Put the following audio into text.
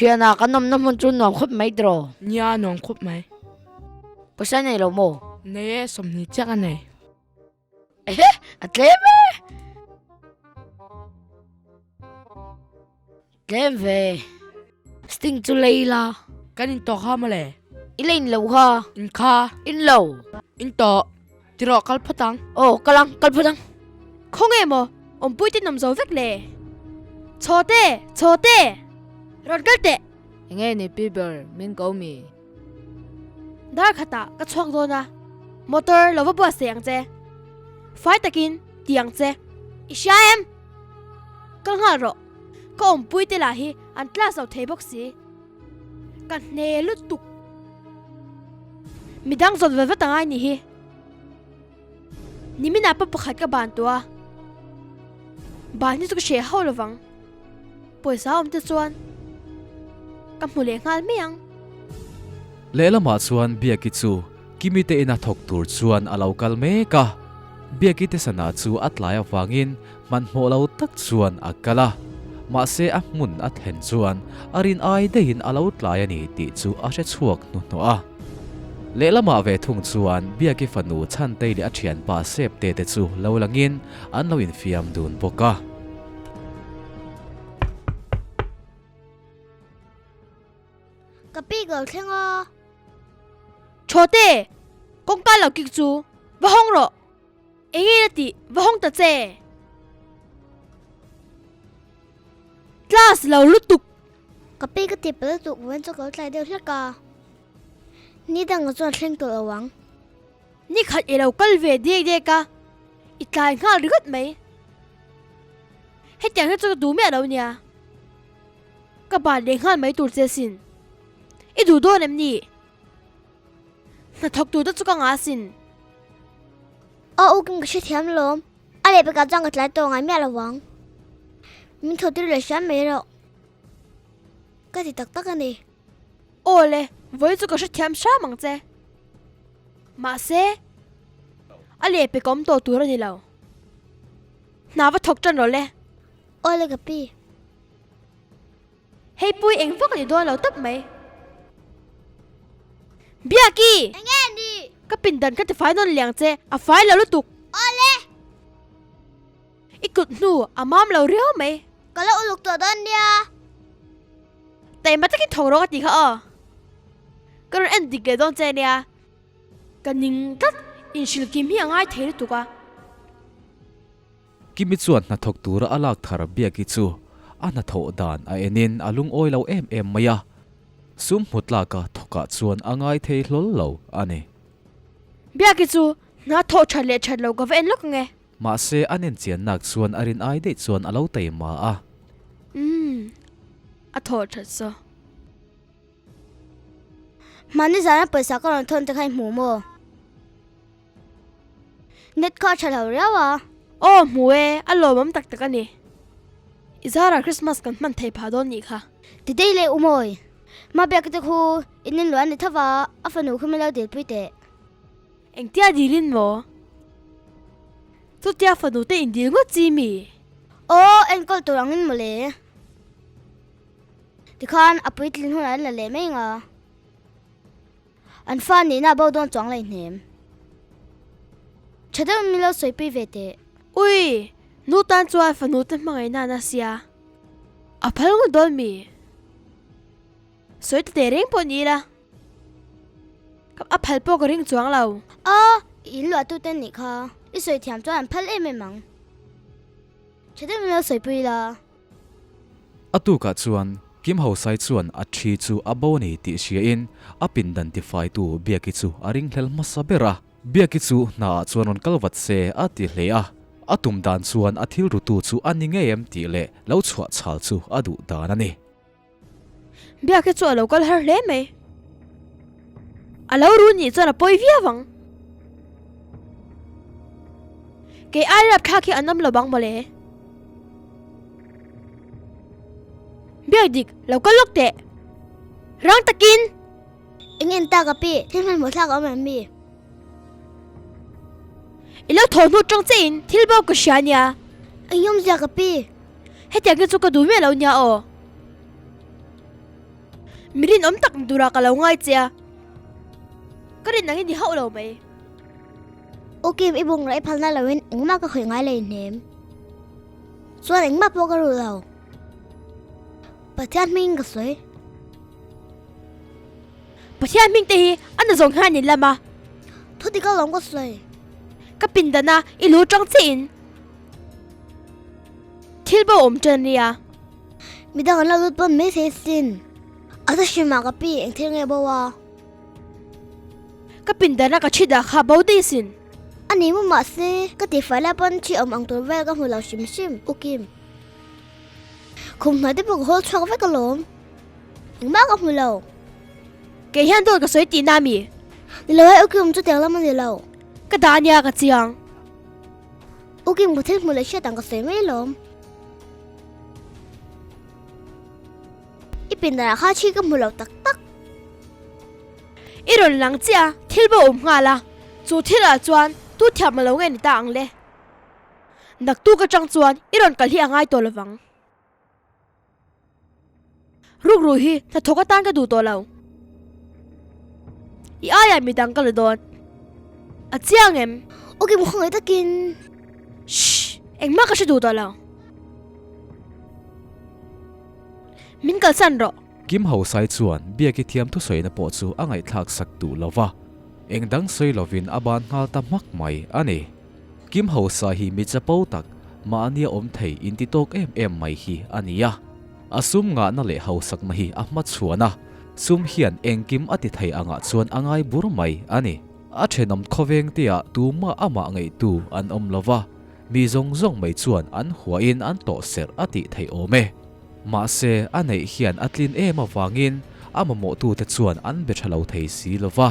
Thiana, kan awmna hmun chu nuam khawp mai tiraw? Nia, nuam khawp mai. Pawisa nei lo maw? Nei e, 20 chiah ka nei. Ehe, a tlem e! Tlem ve. Sting chu lei la. Kan in tawh kha mawle. I la in lo kha. In kha. In lo. In tawh. Tiraw kal phawt ang. Aw, kal ang, kal phawt ang. Khawnge maw, awmpui te nawm zo vek le. Chhaw te, chhaw te! Rawn kal teh! Enge ni pi ber, min ko mi? Dar khatah ka chhuak dawn a, motor lo va buatsaih ang che. Fai takin ti ang che. I hria em? Kal nghal rawh. Ka awmpui te lah hi an class lo thei bawk si. Ka hne lutuk. Midang zawt vat vat angai nih hi. Niminah pa pakhat ka ban tawh a. Ban hi chu ka hreh hauh lovang. Pawisa awm te chuan ka hmu leh nghal mai ang. Lehlamah chuan Biaki chu Kimi te ina thawk tur chuan a lo kal mek a. Biaki te sana chu a tlai avangin hmanhmawh lo tak chuan a kal a. Mahse a hmun a thlen chuan a rin ai daihin a lo tlai a ni tih chu a hre chhuak hnuhnawh a. Lehlamah ve thung chuan Biaki fanu Chhantei leh a thianpa Septe te chu lo langin an lo infiam dun bawk a. Ka pi ka lo thleng a. Chhawte! Kawngka lo kik chu va hawng rawh. Enge na tih va hawng ta che. Class lo lutuk. Ka pi ka ti palh lutuk vawiin chu ka lo tlai deuh hlek a. Ni dangah chuan thleng tawh lo ang. Ni khat i lo kal ve dek dek a, i tlai nghal ringawt mai. Hetiang hi chu ka duh miah lo nia. Ka ban leh nghal mai tur che sin. I duh dawn em ni? Hnathawk tur te chu ka ngah sin. Aw u kim ka hrethiam lawm. A lehpekah chuan ka tlai tawh ngai miah lo ang. Min tho tir leh hriam mai rawh. Ka ti tak tak a ni. Aw le, vawi chu ka hrethiam hram ang che. Mahse, a lehpek awm tawh tur a ni lo. Hna va thawk tan rawh le. Aw le ka pi. Hei pui eng vak a ni dawn lo tawp mai. Biaki! Enge a ni? Ka pindan ka tifai nawn liang che, a fai lo lutuk. Aw le! I kut hnu a mam lo riau mai. Ka lo uluk tawh dawn nia. Taima takin thawk rawh ka ti kha aw. Ka rawn en dik leh dawn che nia. Ka ning tlat, inhrilh kim hi a ngai thei lutuk a. Kimi chuan hnathawk tura a lak thar Biaki chu a hnathawh dan a enin a lungawi lo em em mai a, sum hmu tlaka thawkah chuan a ngai thei hlawl lo a ni. Biaki chu hna thawh that leh that lo ka va en lawk ang e. Mahse a nen chiannak chuan a rin ai daih chuan a lo taima a. Umm, a thawh that saw. Mahni zana pawisa ka rawn thawn te kha i hmu maw? Net kha a tha lo riau a. Aw hmu e, a lawmawm tak tak a ni. I zarah Christmas kan hman thei phah dawn nih kha. Ti dei leh Umawi, Mabiak te khu in in luah a ni tho va, a fanu khu min lo dilpui teh. Engtia dilin maw? Chutia fanu te in dil ngawt chi mi? Aw, enkawl tur angin mawle. Tikhan a puitlin hunah an la leh mai nga. An fa nihna a bo dawn chuang lei hnem. Tha deuhin min lo sawipui ve teh. Ui! Nu tan chuan fanu te hmangaihna an a sia. A phal ngawt dawn mi? Sawi ta teh reng pawh ni ila. A phal pawh ka ring chuang lo. A, i inluahtu te nih kha. I sawi thiam chuan an phal em em ang. Tha deuhin min lo sawipui la. A tukah chuan Kim Hosai chuan a thi chu a bo a ni tih hriain a pindan tifaitu Biaki chu a ringhlel hmasa ber a. Biaki chu hnaah chuan rawn kal vat se a ti hle a. A tum dan chuan a thil rutu chu a ni ngei em tih leh lo chhuah chhal chu a duh dan a ni. Biaki chu a lo kal har hle mai. A lo ru nih chuan a pawi viau ang. Kei ai rapthlak hi an awm lo bang mawle. Biak dik, lo kal lawk teh. Rang takin! Eng en tak a pi, thil hmanhmawh thlak a awm em mi? I lo thaw hnu tawng che in thil bo ka hria nia. Eng awmzia ka pi? Hetiang hi chu ka duh miah lo nia aw. Mi rinawm tak ni tura ka lo ngai che a, ka rin ang i ni hauh lo mai. U Kim, i bungraw i phalna loin engmah ka khawih ngai leihnem. Chuan engmah pawh ka ruh lo. Pathian hmingin ka sawi. Pathian hming te hi a na zawng hian in lam a. Thu dik alawm ka sawi. Ka pindan a i lu tang chiah in thil bo awm ṭan a nia. Midang an lo lut pawn mai thei sin. A ta hrim ah ka pi eng thil nge bo a. Ka pindan a ka thi dah kha bo daih sin. A ni maw mahse ka ti fai lai pawn thi awm ang tur vel ka hmu lo hrim hrim U Kim. Khum hnuai te pawh ka hawl chhuak vek alawm. Engmah ka hmu lo. Kei hian dawt ka sawi tihna a mi? Ni lo e U Kim chutiang lam a ni lo. Ka dah ania ka chiang. U Kim ka thil hmu leh hriat ang ka sawi mai alawm. I pindan ah kha thi ka hmu lo tak tak. I rawn lang chiah a, thil bo awm nghal a, chu thil ah chuan tu thiam a lo nge ni ta ang le. Naktuk atang chuan i rawn kal hi a ngai tawh lovang. Rukru hi hnathawk atan ka duh tawh lo. I aiah midang ka la dawn. A chiang em? Ok, mu khawngaih takin. Shh! Engmah ka hre duh tawh lo. Min kalsan rawh. Kim Hosai chuan Biaki thiam thusawina pawh chu a ngaihthlak sak duh lo va, eng dang sawi lovin a ban nghal ta hmak mai a ni. Kim Hosai hi mi chapo tak, mahnia awm thei inti tawk em em mai hi a ni a. A sum ngahna leh hausakna hi a hmachhuan a, sum hian engkim a ti thei angah chuan a ngai bur mai a ni. A thenawm khawveng teah tumah amah ngaihtu an awm lo va, mi zawng zawng mai chuan an huahin an tawhserh a tih theih awm e. Mahse, a neih hian a tlin em avangin a mamawhtute chuan an be tha lo thei si lo va.